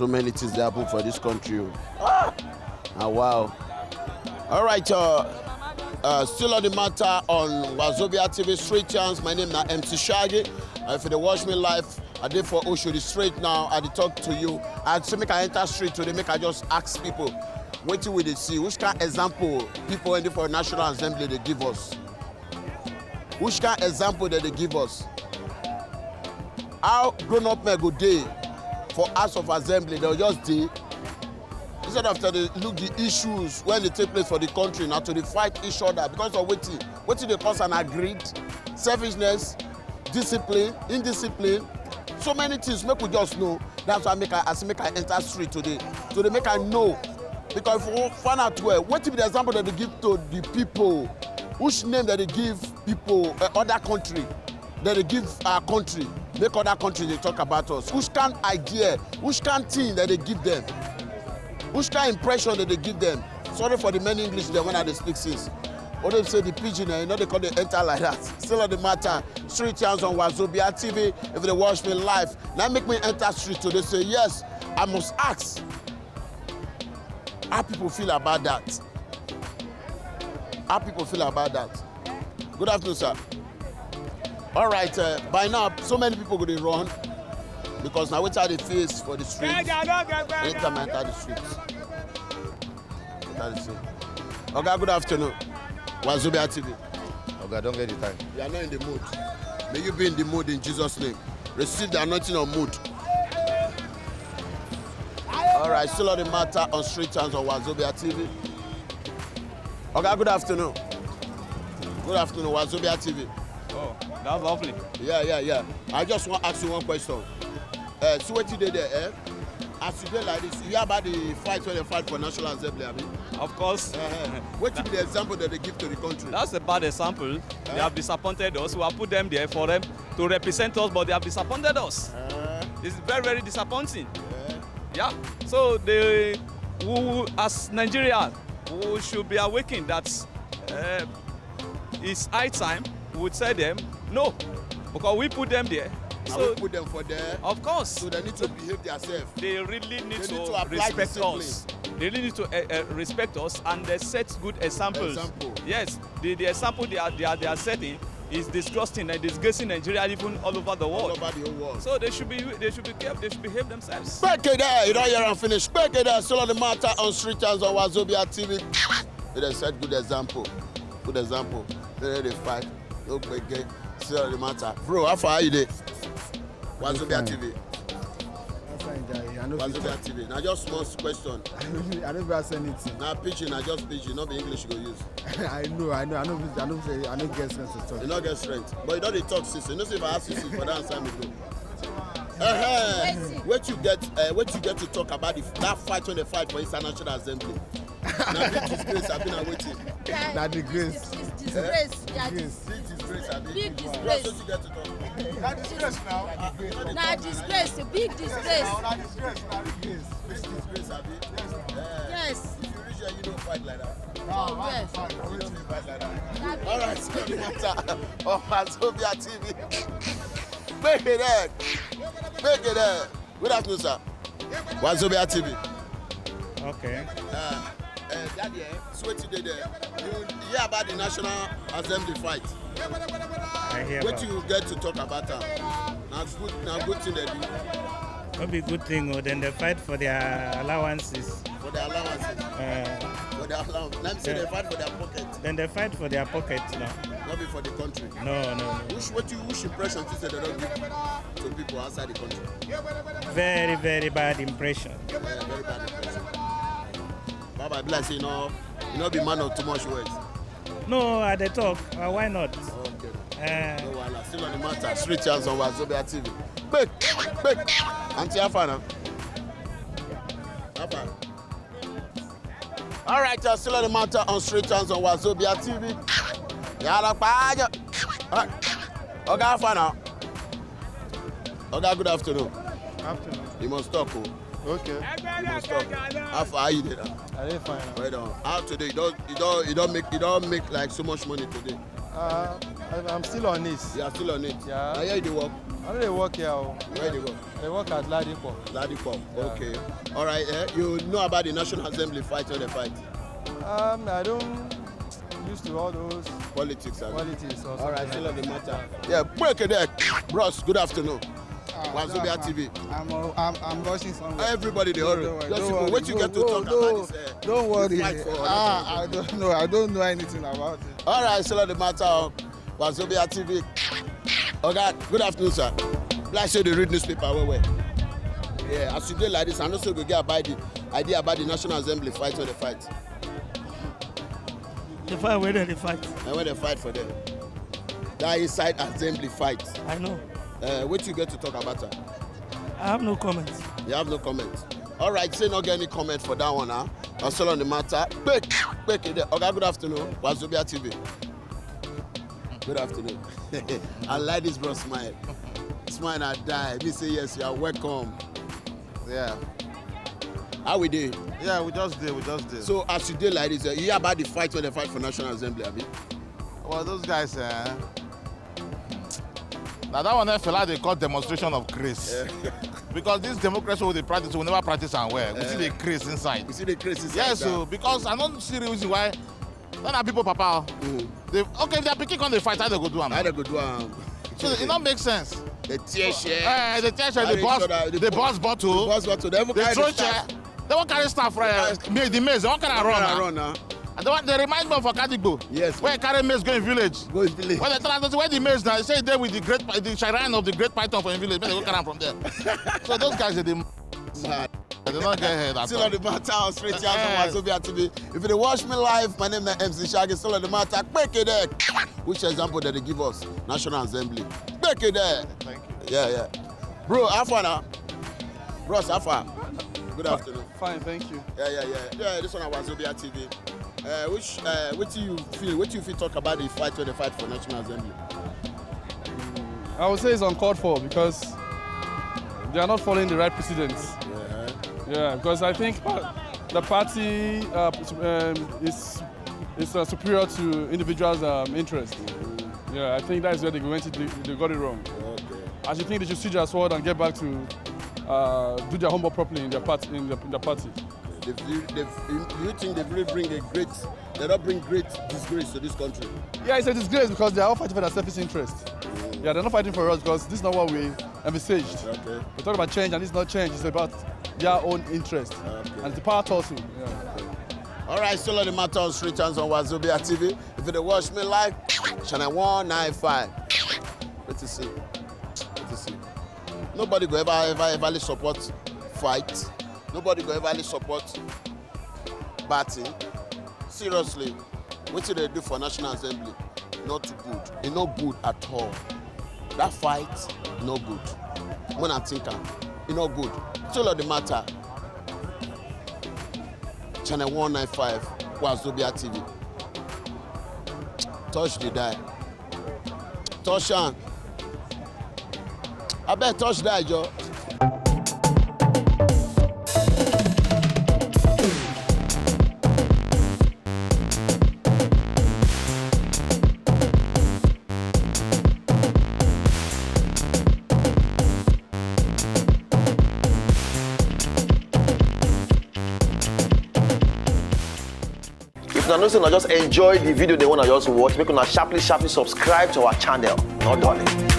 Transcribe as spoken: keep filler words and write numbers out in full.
So many things dey happen for this country o. Ah! Ah, wow. All right, uh, uh, still on the matter on Wazobia T V Street Chance. My name na M C Shaggy. Uh, if you dey watch me live, I dey for Oshodi Street now. I dey talk to you. I say make I enter street today, make I just ask people wetin we dey see. Which kind example people wey dey for National Assembly dey give us? Which kind example dem dey give us? How grown-up men go dey for House of Assembly, dem just dey? Instead of to dey look the issues wey dey take place for the country, na to dey fight each other because of wetin? Wetin dey cause am na greed, selfishness, discipline, indiscipline, so many things. Make we just know. That's why make I, I say make I enter street today, today make I know, because if we find out well, wetin be the example that they give to the people? Which name that they give people, uh, other country, that they give our country, make other country dey talk about us? Which kind idea, which kind thing that they give them? Which kind impression that they give them? Sorry for the many English dem when I dey speak since. Only say the pidgin, eh, you know they call dey enter like that. Still on the matter, Street Chance on Wazobia T V. If they watch me live, now make me enter street today. Say yes, I must ask how people feel about that. How people feel about that? Good afternoon, sir. All right, uh, by now, so many people go dey run because na wetin I dey face for the street. Anytime I enter the street, enter the street. Oga, good afternoon. Wazobia T V. Oga, don't get the time. You are not in the mood. May you be in the mood in Jesus' name. Receive the anointing of mood. All right, still on the matter on Street Chance on Wazobia T V. Oga, good afternoon. Good afternoon, Wazobia T V. Oh, that's lovely. Yeah, yeah, yeah. I just want to ask you one question. Uh, see wetin dey there, eh? As you dey like this, you hear about the fight wey they fight for National Assembly, abi? Of course. Uh, wetin be the example that they give to the country? That's a bad example. They have disappointed us. We have put them there for them to represent us, but they have disappointed us. Uh, it's very, very disappointing. Yeah. So they, we, as Nigeria, we should be awakened that, uh, it's high time we would tell them no, because we put them there. And so we put them for there. Of course. So they need to behave themselves. They really need to apply discipline. They really need to, uh, uh, respect us and, uh, set good examples. Example. Yes, the, the example they are, they are, they are setting is disgusting and disgracing Nigeria even all over the world. All over the whole world. So they should be, they should be careful, they should behave themselves. Gbege there, you don hear am finish. Gbege there, still on the matter on Street Chance on Wazobia T V. They dey set good example. Good example. They dey fight. No gbege. Still on the matter. Bro, how far you dey? Wazobia T V. How far you dey? I no fit talk. Wazobia T V. Na just small question. I no fit, I no fit ask anything. Na pidgin, na just pidgin, no be English you go use. I know, I know, I know, I know say I no get sense to talk. You no get strength, but you don dey talk since. You know say if I ask you since, for that answer me go. Uh-huh. Wetin you get, uh, wetin you get to talk about the, that fight wey they fight for International Assembly? Na big disgrace, abi na wetin? Na disgrace. It's, it's disgrace. Yeah, disgrace. Big disgrace, abi? Big disgrace. Bros, wetin you get to talk? Na disgrace now. Na disgrace, big disgrace. Na disgrace, na disgrace. Big disgrace, abi? Yes. If you reach here, you don't fight like that. Oh, yes. You don't fight like that. All right, so the matter of Wazobia T V. Make it there. Make it there. Good afternoon, sir. Wazobia T V. Okay. Uh, uh, Daddy, eh, see wetin dey there. You hear about the National Assembly fight? I hear about. Wetin you get to talk about am? Na good, na good thing they do. No be good thing o. Then they fight for their allowances. For their allowances. Uh, for their allowance. Let me say they fight for their pocket. Then they fight for their pocket now. Not be for the country. No, no, no. Which, what you, which impression you say they don't give to people outside the country? Very, very bad impression. Yeah, very bad impression. Baba, bless you, you know, you know, be man of too much words. No, I dey talk. Uh, why not? Okay. Uh, no wahala. Still on the matter. Street Chance on Wazobia T V. Big, big. Auntie, how far now? How far? All right, uh, still on the matter on Street Chance on Wazobia T V. Yàrá pàájọ. All right. Oga, how far now? Oga, good afternoon. Afternoon. You must talk o. Okay. You must talk. How far, how you dey now? I dey fine now. Well done. How today? You don, you don, you don make, you don make, like, so much money today. Uh, I, I'm still on it. You are still on it? Yeah. Na here you dey work? I no dey work here o. Where you dey work? I work at Ladipo. Ladipo. Okay. All right. Eh? You know about the National Assembly fight wey dey fight? Um, I don't used to all those Politics. Abi? Politics or All right. Something Still on like the that. Matter. Yeah. Break it there. Bros, good afternoon. Wazobia T V. I'm, I'm, I'm rushing somewhere. Everybody dey No, hurry. don't worry, Just don't people, worry. what you No, get to no, talk no, about this? Uh, Don't worry. Fight for Ah, I don't know. I don't know anything about it. All right, still on the Matter of Wazobia T V. Oga, good afternoon, sir. Like say you dey read newspaper well well. Yeah, as you dey like this, I know say you go get about the idea about the National Assembly fight wey dey fight. The fight wey dem dey fight. And wey dey fight for them. That inside assembly fight. I know. Uh, wetin you get to talk about am? I have no comment. You have no comment. All right, say no get any comment for that one, huh? I'm still on the Matter. Quick, quick. Oga, good afternoon. Wazobia T V. Good afternoon. I like this bro smile. Smile and die. Me say yes, you are welcome. Yeah. How we dey? Yeah, we just dey, we just dey. So as you dey like this, uh, you hear about the fight wey dey fight for National Assembly, abi? Well, those guys, eh? Now that one, eh, fella, they call demonstration of grace. Because this democracy we dey practice, we never practice am well. We see the grace inside. You see the grace inside. Yes, so because I don't see the reason why. Then our people, papa, they, okay, if their pikin come dey fight, how they go do am? How they go do am? So it don't make sense. The tear share. Eh, the tear share, the Carry boss, each other, the boss bottle, Boss bottle. They even the carry throw the staff. Chair. They won't carry staff. Uh, me, the maze, they won't carry run. Carry Run. Run now. And they, want, they remind me of Okadigbo. Yes. Where I carry maze going village. Go in village. When they tell us, where the maze now, they say they with the great, the shrine of the great python for in village. Make they go carry am from there. So those guys, they, they Mad. don't get head at Still all. On the Matter on Straight Yarns Yes. on Wazobia T V. If you dey watch me live, my name na M C Shaggy. Still on the Matter. Quick it there. Which example did they give us? National Assembly. Quick it there. Thank you. Yeah, yeah. Bro, how far now? Bros, how far? Good afternoon. Fine, thank you. Yeah, yeah, yeah. Yeah, this one na Wazobia T V. Uh, which, uh, what do you feel? What do you feel talk about the fight wey dey fight for National Assembly? I would say it's uncalled for because they are not following the right precedents. Yeah. Yeah, because I think pa- the party uh, um, is is uh, superior to individuals' um, interest. Yeah, I think that's where they went. They, they got it wrong. Okay. I should think they should sit their sword and get back to uh, do their homework properly in their party. In, the, in their party. They, they, they, you think they really bring a great? They don't bring great disgrace to this country. Yeah, it's a disgrace because they are all fighting for their selfish interest. Yeah, they're not fighting for us because this is not what we envisaged. Okay. We talk about change and it's not change. It's about their own interest Okay. and it's the power tussle. Yeah. All right, still on the Matter on Straight Yarns on Wazobia T V. If you dey watch me live, channel one nine five. Let us see. Let us see. Nobody go ever, ever, everly support fight. Nobody go everly support bad thing. Seriously, wetin they do for National Assembly, not good. E no good at all. That fight, no good. When I think am, e no good. Still on the Matter. Channel one nine five, Wazobia T V. Touch the die. Touch am. Abeg touch die, Joe. If una know say una just enjoy the video dem wey una just watch, make una sharply sharply subscribe to our channel. No dulling.